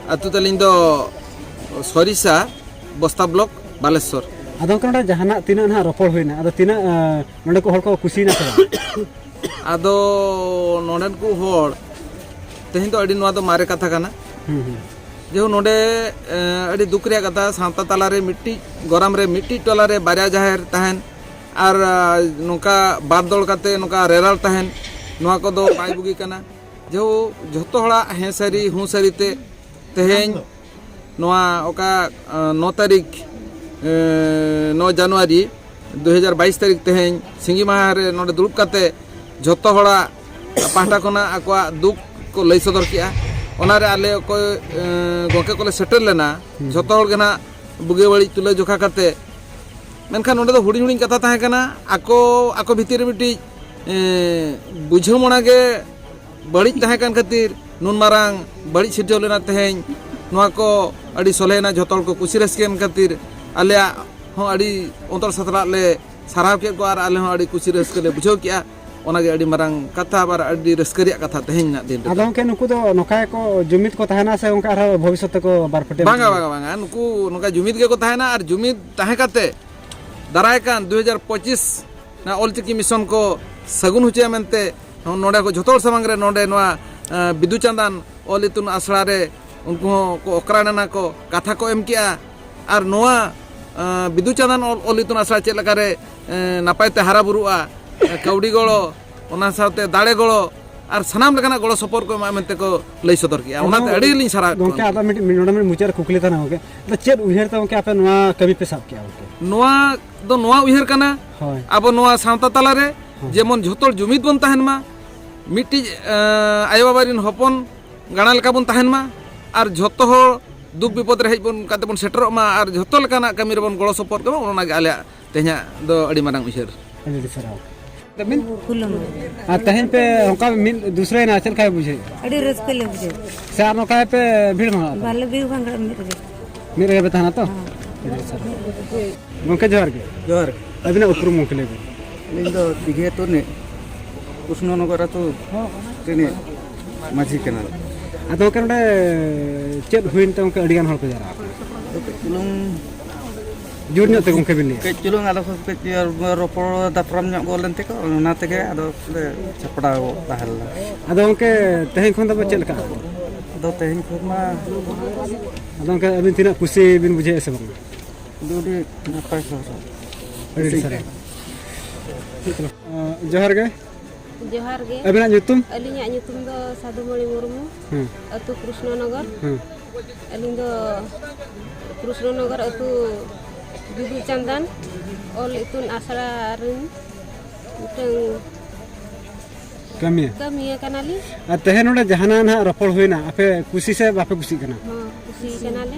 ᱟᱹᱛᱩ ᱛᱟᱹᱞᱤᱧ ᱫᱚ ᱥᱚᱨᱤᱥᱟ, ᱵᱚᱥᱛᱟ ᱵᱞᱚᱠ, ᱵᱟᱞᱮᱥᱚᱨ᱾ ᱟᱫᱚ ᱜᱚᱢᱠᱮ, ᱱᱚᱰᱮ ᱡᱟᱦᱟᱱᱟᱜ ᱛᱤᱱᱟᱹᱜ ᱱᱟᱦᱟᱜ ᱨᱚᱯᱚᱲ ᱦᱩᱭᱱᱟ, ᱟᱫᱚ ᱛᱤᱱᱟᱹᱜ, ᱟᱸ, ᱱᱚᱰᱮ ᱠᱚ ᱦᱚᱲ ᱠᱚ ᱠᱩᱥᱤᱭᱮᱱᱟ ᱥᱮ ᱵᱟᱝ? ᱟᱫᱚ ᱱᱚᱰᱮᱱ ᱠᱚ ᱦᱚᱲ, ᱛᱮᱦᱮᱧ ᱫᱚ ᱟᱹᱰᱤ, ᱱᱚᱣᱟ ᱫᱚ ᱢᱟᱨᱮ ᱠᱟᱛᱷᱟ ᱠᱟᱱᱟ᱾ ᱦᱩᱸ, ᱦᱩᱸ᱾ ᱡᱮᱦᱮᱛᱩ ᱱᱚᱰᱮ, ᱮᱸ, ᱟᱹᱰᱤ ᱫᱩᱠ ᱨᱮᱭᱟᱜ ᱠᱟᱛᱷᱟ, ᱥᱟᱶᱛᱟ ᱛᱟᱞᱟᱨᱮ ᱢᱤᱫᱴᱤᱡ ᱜᱚᱨᱟᱢ ᱨᱮ ᱢᱤᱫᱴᱤᱡ ᱴᱚᱞᱟ ᱨᱮ ᱵᱟᱨᱭᱟ ᱡᱟᱦᱮᱨ ᱛᱟᱦᱮᱱ ᱟᱨ, ᱟ, ᱱᱚᱝᱠᱟ ᱵᱟᱨ ᱫᱚᱞ ᱠᱟᱛᱮ ᱱᱚᱝᱠᱟ ᱨᱮᱨᱟᱞ ᱛᱟᱦᱮᱱ, ᱱᱚᱣᱟ ᱠᱚᱫᱚ ᱵᱟᱭ ᱵᱩᱜᱤ ᱠᱟᱱᱟ᱾ ᱡᱮᱦᱮᱛᱩ ᱡᱷᱚᱛᱚ ᱦᱚᱲᱟᱜ ᱦᱮᱸ ᱥᱟᱹᱨᱤ ᱦᱚᱸ ᱥᱟᱹᱨᱤ ᱛᱮ ᱛᱮᱦᱮᱧ ᱱᱚᱣᱟ ᱚᱠᱟ, ᱟᱸ, ᱱᱚ ᱛᱟᱹᱨᱤᱠᱷ, ᱮᱸ, ᱱᱚ ᱡᱟᱱᱩᱣᱟᱨᱤ ᱫᱩ ᱦᱟᱡᱟᱨ ᱵᱟᱭᱤᱥ ᱛᱟᱹᱨᱤᱠᱷ ᱛᱮᱦᱮᱧ ᱥᱤᱸᱜᱤ ᱢᱟᱦᱟ ᱨᱮ ᱱᱚᱰᱮ ᱫᱩᱲᱩᱵ ᱠᱟᱛᱮ ᱡᱷᱚᱛᱚ ᱦᱚᱲᱟᱜ ᱯᱟᱦᱴᱟ ᱠᱷᱚᱱᱟᱜ ᱟᱠᱚᱣᱟᱜ ᱫᱩᱠ ᱠᱚ ᱞᱟᱹᱭ ᱥᱚᱫᱚᱨ ᱠᱮᱜᱼᱟ᱾ ᱚᱱᱟᱨᱮ ᱟᱞᱮ ᱚᱠᱚᱭ, ᱮᱸ, ᱜᱚᱢᱠᱮ ᱠᱚᱞᱮ ᱥᱮᱴᱮᱨ ᱞᱮᱱᱟ, ᱦᱩᱸ᱾ ᱡᱷᱚᱛᱚ ᱦᱚᱲ ᱜᱮ ᱱᱟᱦᱟᱜ ᱵᱩᱜᱤ ᱵᱟᱹᱲᱤᱡ ᱛᱩᱞᱟᱹ ᱡᱚᱠᱷᱟ ᱠᱟᱛᱮ, ᱢᱮᱱᱠᱷᱟᱱ ᱱᱚᱰᱮ ᱫᱚ ᱦᱩᱰᱤᱧ ᱦᱩᱰᱤᱧ ᱠᱟᱛᱷᱟ ᱛᱟᱦᱮᱸ ᱠᱟᱱᱟ᱾ ᱟᱠᱚ, ᱟᱠᱚ ᱵᱷᱤᱛᱤᱨ ᱨᱮ ᱢᱤᱫᱴᱤᱡ, ᱮᱸ, ᱵᱩᱡᱷᱟᱹᱣ ᱢᱚᱱᱟ ᱜᱮ ᱵᱟᱹᱲᱤᱡ ᱛᱟᱦᱮᱸ ᱠᱟᱱ ᱠᱷᱟᱹᱛᱤᱨ ᱱᱩᱱ ᱢᱟᱨᱟᱝ ᱵᱟᱹᱲᱤᱡ ᱥᱤᱨᱡᱟᱹᱣ ᱞᱮᱱᱟ᱾ ᱛᱮᱦᱮᱧ ᱱᱚᱣᱟ ᱠᱚ ᱟᱹᱰᱤ ᱥᱚᱞᱦᱮᱭᱮᱱᱟ, ᱡᱷᱚᱛᱚ ᱦᱚᱲ ᱠᱚ ᱠᱩᱥᱤ ᱨᱟᱹᱥᱠᱟᱹᱭᱮᱱ ᱠᱷᱟᱹᱛᱤᱨ ᱟᱞᱮᱭᱟᱜ ᱦᱚᱸ ᱟᱹᱰᱤ ᱚᱱᱛᱚᱨ ᱥᱟᱛᱞᱟᱜ ᱞᱮ ᱥᱟᱨᱦᱟᱣ ᱠᱮᱫ ᱠᱚᱣᱟ ᱟᱨ ᱟᱞᱮ ᱦᱚᱸ ᱟᱹᱰᱤ ᱠᱩᱥᱤ ᱨᱟᱹᱥᱠᱟᱹ ᱞᱮ ᱵᱩᱡᱷᱟᱹᱣ ᱠᱮᱜᱼᱟ᱾ ᱚᱱᱟᱜᱮ ᱟᱹᱰᱤ ᱢᱟᱨᱟᱝ ᱠᱟᱛᱷᱟ, ᱟᱵᱟᱨ ᱟᱹᱰᱤ ᱨᱟᱹᱥᱠᱟᱹ ᱨᱮᱭᱟᱜ ᱠᱟᱛᱷᱟ ᱛᱮᱦᱮᱧ ᱨᱮᱱᱟᱜ ᱫᱤᱱ ᱨᱮᱫᱚ᱾ ᱟᱫᱚ ᱜᱚᱢᱠᱮ, ᱱᱩᱠᱩ ᱫᱚ ᱱᱚᱝᱠᱟ ᱜᱮᱠᱚ ᱡᱩᱢᱤᱫ ᱠᱚ ᱛᱟᱦᱮᱱᱟ ᱥᱮ ᱚᱱᱠᱟ ᱟᱨᱦᱚᱸ ᱵᱷᱚᱵᱤᱥᱥᱚᱛ ᱛᱮᱠᱚ ᱵᱟᱨ ᱯᱟᱹᱴᱤ ᱵᱟᱝᱟ, ᱵᱟᱝᱟ, ᱵᱟᱝᱟ᱾ ᱱᱩᱠᱩ ᱱᱚᱝᱠᱟ ᱡᱩᱢᱤᱫ ᱜᱮᱠᱚ ᱛᱟᱦᱮᱱᱟ ᱟᱨ ᱡᱩᱢᱤᱫ ᱛᱟᱦᱮᱸ ᱠᱟᱛᱮ ᱫᱟᱨᱟᱭ ᱠᱟᱱ ᱫᱩ ᱦᱟᱡᱟᱨ ᱯᱚᱸᱪᱤᱥ ᱱᱚᱣᱟ ᱚᱞᱪᱤᱠᱤ ᱢᱤᱥᱚᱱ ᱠᱚ ᱥᱟᱹᱜᱩᱱ ᱦᱚᱪᱚᱭᱟ ᱢᱮᱱᱛᱮ ᱱᱚᱰᱮ ᱠᱚ ᱡᱷᱚᱛᱚ ᱦᱚᱲ ᱥᱟᱢᱟᱝ ᱨᱮ ᱱᱚᱰᱮ ᱱᱚᱣᱟ, ᱮᱸ, ᱵᱤᱫᱩ ᱪᱟᱸᱫᱟᱱ ᱚᱞ ᱤᱛᱩᱱ ᱟᱥᱲᱟ ᱨᱮ ᱩᱱᱠᱩ ᱦᱚᱸ ᱠᱚ ᱚᱠᱨᱟᱱ ᱮᱱᱟ ᱠᱚ, ᱠᱟᱛᱷᱟ ᱠᱚ ᱮᱢ ᱠᱮᱜᱼᱟ᱾ ᱟᱨ ᱱᱚᱣᱟ, ᱮᱸ, ᱵᱤᱫᱩ ᱪᱟᱸᱫᱟᱱ ᱚᱞ, ᱚᱞ ᱤᱛᱩᱱ ᱟᱥᱲᱟ ᱪᱮᱫ ᱞᱮᱠᱟᱨᱮ, ᱮᱸ, ᱱᱟᱯᱟᱭ ᱛᱮ ᱦᱟᱨᱟ ᱵᱩᱨᱩᱜᱼᱟ, ᱮᱸ, ᱠᱟᱹᱣᱰᱤ ᱜᱚᱲᱚ, ᱚᱱᱟ ᱥᱟᱶᱛᱮ ᱫᱟᱲᱮ ᱜᱚᱲᱚ ᱟᱨ ᱥᱟᱱᱟᱢ ᱞᱮᱠᱟᱱᱟᱜ ᱜᱚᱲᱚ ᱥᱚᱯᱚᱦᱚᱫ ᱠᱚ ᱮᱢᱟ ᱢᱮᱱᱛᱮ ᱠᱚ ᱞᱟᱹᱭ ᱥᱚᱫᱚᱨ ᱠᱮᱜᱼᱟ᱾ ᱚᱱᱟᱛᱮ ᱟᱫᱚ ᱟᱹᱰᱤ ᱞᱤᱧ ᱥᱟᱨᱦᱟᱣᱮᱫ ᱠᱚᱣᱟ ᱜᱚᱢᱠᱮ, ᱩᱱᱠᱩ᱾ ᱟᱫᱚ ᱢᱤᱫᱴᱤᱡ, ᱱᱚᱰᱮ ᱢᱤᱫ ᱢᱩᱪᱟᱹᱫ ᱨᱮ ᱠᱩᱠᱞᱤ ᱛᱟᱦᱮᱱᱟ ᱜᱚᱢᱠᱮ, ᱟᱫᱚ ᱪᱮᱫ ᱩᱭᱦᱟᱹᱨ ᱛᱮ ᱜᱚᱢᱠᱮ ᱟᱯᱮ ᱱᱚᱣᱟ ᱠᱟᱹᱢᱤ ᱯᱮ ᱥᱟᱵ ᱠᱮᱜᱼᱟ ᱜᱚᱢᱠᱮ? ᱱᱚᱣᱟ ᱫᱚ ᱱᱚᱣᱟ ᱩᱭᱦᱟᱹᱨ ᱠᱟᱱᱟ, ᱦᱳᱭ᱾ ᱟᱵᱚ ᱱᱚᱣᱟ ᱥᱟᱶᱛᱟ ᱛᱟᱞᱟᱨᱮ ᱦᱳᱭ᱾ ᱡᱮᱢᱚᱱ ᱡᱷᱚᱛᱚ ᱦᱚᱲ ᱡᱩᱢᱤᱫ ᱵᱚᱱ ᱛᱟᱦᱮᱱ ᱢᱟ, ᱢᱤᱫᱴᱤᱡ, ᱮᱸ, ᱟᱭᱳᱼᱵᱟᱵᱟ ᱨᱮᱱ ᱦᱚᱯᱚᱱ ᱜᱟᱬᱟ ᱞᱮᱠᱟ ᱵᱚᱱ ᱛᱟᱦᱮᱱ ᱢᱟ, ᱟᱨ ᱡᱷᱚᱛᱚ ᱦᱚᱲ ᱫᱩᱠ ᱵᱤᱯᱚᱫ ᱨᱮ ᱦᱮᱡ ᱵᱚᱱ ᱠᱟᱛᱮ ᱵᱚᱱ ᱥᱮᱴᱮᱨᱚᱜ ᱢᱟ, ᱟᱨ ᱡᱷᱚᱛᱚ ᱞᱮᱠᱟᱱᱟᱜ ᱠᱟᱹᱢᱤ ᱨᱮᱵᱚᱱ ᱜᱚᱲᱚ ᱥᱚᱯᱚᱦᱚᱫ ᱠᱚ ᱢᱟ, ᱚᱱᱟᱜᱮ ᱟᱞᱮᱭᱟᱜ ᱛᱮᱦᱮᱧᱟᱜ ᱫᱚ ᱟᱹᱰᱤ ᱢᱟᱨᱟᱝ ᱩᱭᱦᱟᱹᱨ᱾ ᱟᱹᱰᱤ ᱟᱹᱰᱤ ᱥᱟᱨᱦᱟᱣ᱾ ᱛᱟᱹᱵᱤᱱ? ᱠᱩᱞᱟᱹᱢ᱾ ᱟᱨ ᱛᱮᱦᱮᱧ ᱯᱮ ᱚᱱᱠᱟ ᱢᱤᱫ ᱫᱩᱥᱨᱟᱭᱮᱱᱟ, ᱪᱮᱫ ᱞᱮᱠᱟ ᱯᱮ ᱵᱩᱡᱷᱟᱹᱣᱮᱫᱼᱟ? ᱟᱹᱰᱤ ᱨᱟᱹᱥᱠᱟᱹ ᱞᱮ ᱵᱩᱡᱷᱟᱹᱣ᱾ ᱥᱮ ᱟᱨ ᱱᱚᱝᱠᱟ ᱯᱮ ᱵᱷᱤᱲ ᱵᱷᱟᱲᱟᱜᱼᱟ? ᱵᱟᱞᱮ ᱵᱷᱤᱲ ᱵᱷᱟᱲᱟᱜᱼᱟ, ᱢᱤᱫ ᱨᱮᱜᱮ᱾ ᱢᱤᱫ ᱨᱮᱜᱮ ᱯᱮ ᱛᱟᱦᱮᱱᱟ ᱛᱚ? ᱦᱮᱸ᱾ ᱟᱹᱰᱤ ᱟᱹᱰᱤ ᱥᱟᱨᱦᱟᱣ᱾ ᱜᱚᱢᱠᱮ ᱡᱚᱦᱟᱨ ᱜᱮ᱾ ᱡᱚᱦᱟᱨ ᱜᱮ᱾ ᱟᱹᱵᱤᱱᱟᱜ ᱩᱯᱨᱩᱢ ᱜᱚᱢᱠᱮ ᱞᱟᱹᱭ ᱵᱤᱱ᱾ ᱟᱹᱞᱤᱧ ᱫᱚ ᱫᱤᱜᱷᱤ ᱟᱹᱛᱩ ᱨᱤᱱᱤᱡ ᱠᱨᱤᱥᱱᱚᱱᱚᱜᱚᱨ ᱟᱹᱛᱩ ᱨᱤᱱᱤᱡ ᱢᱟᱹᱡᱷᱤ ᱠᱟᱱᱟᱞᱤᱧ᱾ ᱟᱫᱚ ᱜᱚᱢᱠᱮ ᱱᱚᱰᱮ ᱪᱮᱫ ᱦᱩᱭᱮᱱ ᱛᱮ ᱜᱚᱢᱠᱮ ᱟᱹᱰᱤ ᱜᱟᱱ ᱦᱚᱲ ᱠᱚ ᱡᱟᱣᱨᱟ ᱟᱠᱟᱱᱟ? ᱟᱫᱚ ᱠᱟᱹᱡ ᱪᱩᱞᱩᱝ ᱡᱳᱨ ᱧᱚᱜ ᱛᱮ ᱜᱚᱢᱠᱮ ᱵᱤᱱ ᱞᱟᱹᱭᱟ᱾ ᱠᱟᱹᱡ ᱪᱩᱞᱩᱝ ᱟᱞᱚ ᱠᱚ ᱠᱟᱹᱡ ᱨᱚᱯᱚᱲ ᱫᱟᱯᱨᱟᱢ ᱧᱚᱜ ᱜᱚᱫ ᱞᱮᱱ ᱛᱮᱠᱚ, ᱚᱱᱟ ᱛᱮᱜᱮ ᱟᱫᱚ ᱞᱮ ᱥᱟᱯᱲᱟᱣ ᱜᱚᱫ ᱛᱟᱦᱮᱸ ᱞᱮᱱᱟ᱾ ᱟᱫᱚ ᱜᱚᱢᱠᱮ ᱛᱮᱦᱮᱧ ᱠᱷᱚᱱ ᱫᱚ ᱪᱮᱫ ᱞᱮᱠᱟ? ᱟᱫᱚ ᱛᱮᱦᱮᱧ ᱠᱷᱚᱱ ᱢᱟ ᱟᱫᱚ ᱜᱚᱢᱠᱮ ᱟᱹᱵᱤᱱ ᱛᱤᱱᱟᱹᱜ ᱠᱩᱥᱤ ᱵᱤᱱ ᱵᱩᱡᱷᱟᱹᱣᱮᱫᱼᱟ ᱥᱮ ᱵᱟᱝ? ᱟᱹᱰᱤ ᱟᱹᱰᱤ ᱱᱟᱯᱟᱭ ᱠᱚ᱾ ᱟᱹᱰᱤ ᱟᱹᱰᱤ ᱥᱟᱨᱦᱟᱣ᱾ ᱡᱚᱦᱟᱨ ᱜᱮ᱾ ᱡᱚᱦᱟᱨ ᱜᱮ᱾ ᱟᱹᱵᱤᱱᱟᱜ ᱧᱩᱛᱩᱢ? ᱟᱹᱞᱤᱧᱟᱜ ᱧᱩᱛᱩᱢ ᱫᱚ ᱥᱟᱹᱫᱷᱩᱢᱚᱬᱤ ᱢᱩᱨᱢᱩ᱾ ᱦᱮᱸ᱾ ᱟᱹᱛᱩ ᱠᱨᱤᱥᱱᱚᱱᱚᱜᱚᱨ᱾ ᱦᱮᱸ᱾ ᱟᱹᱞᱤᱧ ᱫᱚ ᱠᱨᱤᱥᱱᱚᱱᱚᱜᱚᱨ ᱟᱹᱛᱩ ᱵᱤᱫᱩ ᱪᱟᱸᱫᱟᱱ ᱚᱞ ᱤᱛᱩᱱ ᱟᱥᱲᱟ ᱨᱮᱱ ᱢᱤᱫᱴᱟᱝ ᱠᱟᱹᱢᱤᱭᱟᱹ᱾ ᱠᱟᱹᱢᱤᱭᱟᱹ ᱠᱟᱱᱟᱞᱤᱧ᱾ ᱟᱨ ᱛᱮᱦᱮᱧ ᱱᱚᱰᱮ ᱡᱟᱦᱟᱱᱟᱜ ᱱᱟᱦᱟᱜ ᱨᱚᱯᱚᱲ ᱦᱩᱭᱱᱟ, ᱟᱯᱮ ᱠᱩᱥᱤ ᱥᱮ ᱵᱟᱯᱮ ᱠᱩᱥᱤᱜ ᱠᱟᱱᱟ? ᱦᱚᱸ, ᱠᱩᱥᱤ ᱠᱟᱱᱟᱞᱮ᱾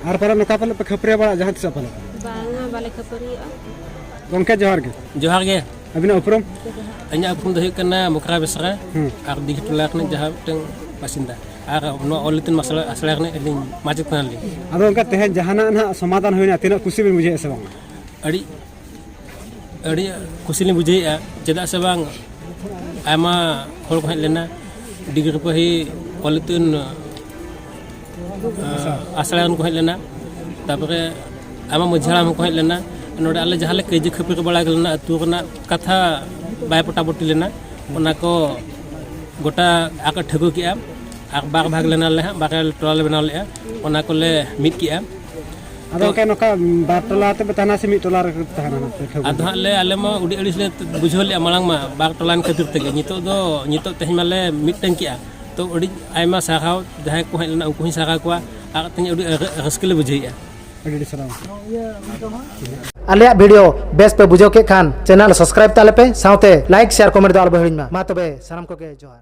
ᱟᱨ ᱯᱟᱞᱮ ᱱᱚᱝᱠᱟ ᱯᱟᱞᱮ ᱯᱮ ᱠᱷᱟᱹᱯᱟᱹᱨᱤ ᱵᱟᱲᱟᱜᱼᱟ ᱡᱟᱦᱟᱸ ᱛᱤᱥᱚᱜ ᱯᱟᱞᱮ? ᱵᱟᱝᱟ, ᱵᱟᱞᱮ ᱠᱷᱟᱹᱯᱟᱹᱨᱤᱭᱟᱹᱜᱼᱟ᱾ ᱜᱚᱢᱠᱮ ᱡᱚᱦᱟᱨ ᱜᱮ᱾ ᱡᱚᱦᱟᱨ ᱜᱮ᱾ ᱟᱹᱵᱤᱱᱟᱜ ᱩᱯᱨᱩᱢ? ᱤᱧᱟᱹᱜ ᱩᱯᱨᱩᱢ ᱫᱚ ᱦᱩᱭᱩᱜ ᱠᱟᱱᱟ ᱢᱚᱠᱨᱟ ᱵᱮᱥᱨᱟ᱾ ᱦᱩᱸ᱾ ᱟᱨ ᱫᱤᱜᱷᱤ ᱴᱚᱞᱟ ᱠᱷᱚᱱᱟᱜ ᱡᱟᱦᱟᱸ ᱢᱤᱫᱴᱟᱝ ᱵᱟᱥᱤᱱᱫᱟ᱾ ᱟᱨ ᱱᱚᱣᱟ ᱚᱞ ᱤᱛᱩᱱ ᱟᱥᱲᱟ, ᱟᱥᱲᱟ ᱨᱤᱱᱤᱡ ᱟᱹᱞᱤᱧ ᱢᱟᱪᱮᱫ ᱠᱟᱱᱟᱞᱤᱧ᱾ ᱟᱫᱚ ᱜᱚᱢᱠᱮ ᱛᱮᱦᱮᱧ ᱡᱟᱦᱟᱱᱟᱜ ᱱᱟᱦᱟᱜ ᱥᱚᱢᱟᱫᱷᱟᱱ ᱦᱩᱭᱱᱟ, ᱛᱤᱱᱟᱹᱜ ᱠᱩᱥᱤ ᱵᱤᱱ ᱵᱩᱡᱷᱟᱹᱣᱮᱫᱼᱟ ᱥᱮ ᱵᱟᱝᱟ? ᱟᱹᱰᱤ, ᱟᱹᱰᱤ ᱠᱩᱥᱤ ᱞᱤᱧ ᱵᱩᱡᱷᱟᱹᱣᱮᱫᱼᱟ, ᱪᱮᱫᱟᱜ ᱥᱮ ᱵᱟᱝ ᱟᱭᱢᱟ ᱦᱚᱲ ᱠᱚ ᱦᱮᱡ ᱞᱮᱱᱟ, ᱰᱤᱜᱽᱨᱤ ᱯᱟᱹᱦᱤ ᱚᱞ ᱤᱛᱩᱱ, ᱟᱸ, ᱟᱥᱲᱟ ᱨᱮᱱ ᱠᱚ ᱦᱮᱡ ᱞᱮᱱᱟ, ᱛᱟᱨᱯᱚᱨᱮ ᱟᱭᱢᱟ ᱢᱟᱹᱡᱷᱤ ᱦᱟᱲᱟᱢ ᱦᱚᱸᱠᱚ ᱦᱮᱡ ᱞᱮᱱᱟ᱾ ᱱᱚᱰᱮ ᱟᱞᱮ ᱡᱟᱦᱟᱸ ᱞᱮ ᱠᱟᱹᱭᱡᱟᱹ ᱠᱷᱟᱹᱯᱟᱹᱨᱤ ᱵᱟᱲᱟ ᱞᱮᱱᱟ, ᱟᱹᱛᱩ ᱨᱮᱱᱟᱜ ᱠᱟᱛᱷᱟ ᱵᱟᱭ ᱯᱚᱴᱟᱯᱚᱴᱤ ᱞᱮᱱᱟ, ᱚᱱᱟ ᱠᱚ ᱜᱚᱴᱟ ᱟᱠᱚ ᱴᱷᱟᱹᱣᱠᱟᱹ ᱠᱮᱜᱼᱟ᱾ ᱟᱨ ᱵᱟᱨ ᱵᱷᱟᱜᱽ ᱞᱮᱱᱟ ᱞᱮ ᱦᱟᱸᱜ, ᱵᱟᱨᱭᱟ ᱴᱚᱞᱟ ᱞᱮ ᱵᱮᱱᱟᱣ ᱞᱮᱜᱼᱟ, ᱚᱱᱟ ᱠᱚᱞᱮ ᱢᱤᱫ ᱠᱮᱜᱼᱟ᱾ ᱟᱫᱚ ᱛᱚ ᱜᱚᱢᱠᱮ ᱱᱚᱝᱠᱟ ᱵᱟᱨ ᱴᱚᱞᱟ ᱛᱮᱯᱮ ᱛᱟᱦᱮᱱᱟ ᱥᱮ ᱢᱤᱫ ᱴᱚᱞᱟ ᱨᱮᱜᱮ ᱯᱮ ᱛᱟᱦᱮᱱᱟ ᱱᱟᱦᱟᱜ ᱯᱮ ᱴᱷᱟᱹᱣᱠᱟᱹ ᱟᱫᱚ ᱠᱮᱜᱼᱟ? ᱦᱟᱸᱜ ᱞᱮ, ᱟᱞᱮ ᱢᱟ ᱟᱹᱰᱤ ᱟᱹᱲᱤᱥ ᱞᱮ ᱵᱩᱡᱷᱟᱹᱣ ᱞᱮᱜᱼᱟ ᱢᱟᱲᱟᱝ ᱢᱟ, ᱵᱟᱨ ᱴᱚᱞᱟᱭᱮᱱ ᱠᱷᱟᱹᱛᱤᱨ ᱛᱮᱜᱮ᱾ ᱱᱤᱛᱚᱜ ᱫᱚ, ᱱᱤᱛᱚᱜ ᱛᱮᱦᱮᱧ ᱢᱟᱞᱮ ᱢᱤᱫᱴᱟᱝ ᱠᱮᱜᱼᱟ᱾ ᱛᱚ ᱟᱹᱰᱤ ᱟᱭᱢᱟ ᱥᱟᱨᱦᱟᱣ ᱡᱟᱦᱟᱸᱭ ᱠᱚ ᱦᱮᱡ ᱞᱮᱱᱟ, ᱩᱱᱠᱩ ᱦᱚᱸᱧ ᱥᱟᱨᱦᱟᱣ ᱠᱚᱣᱟ᱾ ᱟᱨ ᱛᱮᱦᱮᱧ ᱟᱹᱰᱤ ᱨᱟᱹ-, ᱨᱟᱹᱥᱠᱟᱹ ᱞᱮ ᱵᱩᱡᱷᱟᱹᱣᱮᱫᱼᱟ᱾ ᱟᱹᱰᱤ ᱟᱹᱰᱤ ᱥᱟᱨᱦᱟᱣ᱾ ᱟᱞᱮᱭᱟᱜ video ᱵᱮᱥ ᱯᱮ ᱵᱩᱡᱷᱟᱹᱣ ᱠᱮᱫ ᱠᱷᱟᱱ channel subscribe ᱛᱟᱞᱮ ᱯᱮ, ᱥᱟᱶᱛᱮ like, share, comment ᱫᱚ ᱟᱞᱚ ᱯᱮ ᱦᱤᱲᱤᱧ ᱢᱟ᱾ ᱢᱟ ᱛᱚᱵᱮ ᱥᱟᱱᱟᱢ ᱠᱚᱜᱮ ᱡᱚᱦᱟᱨ᱾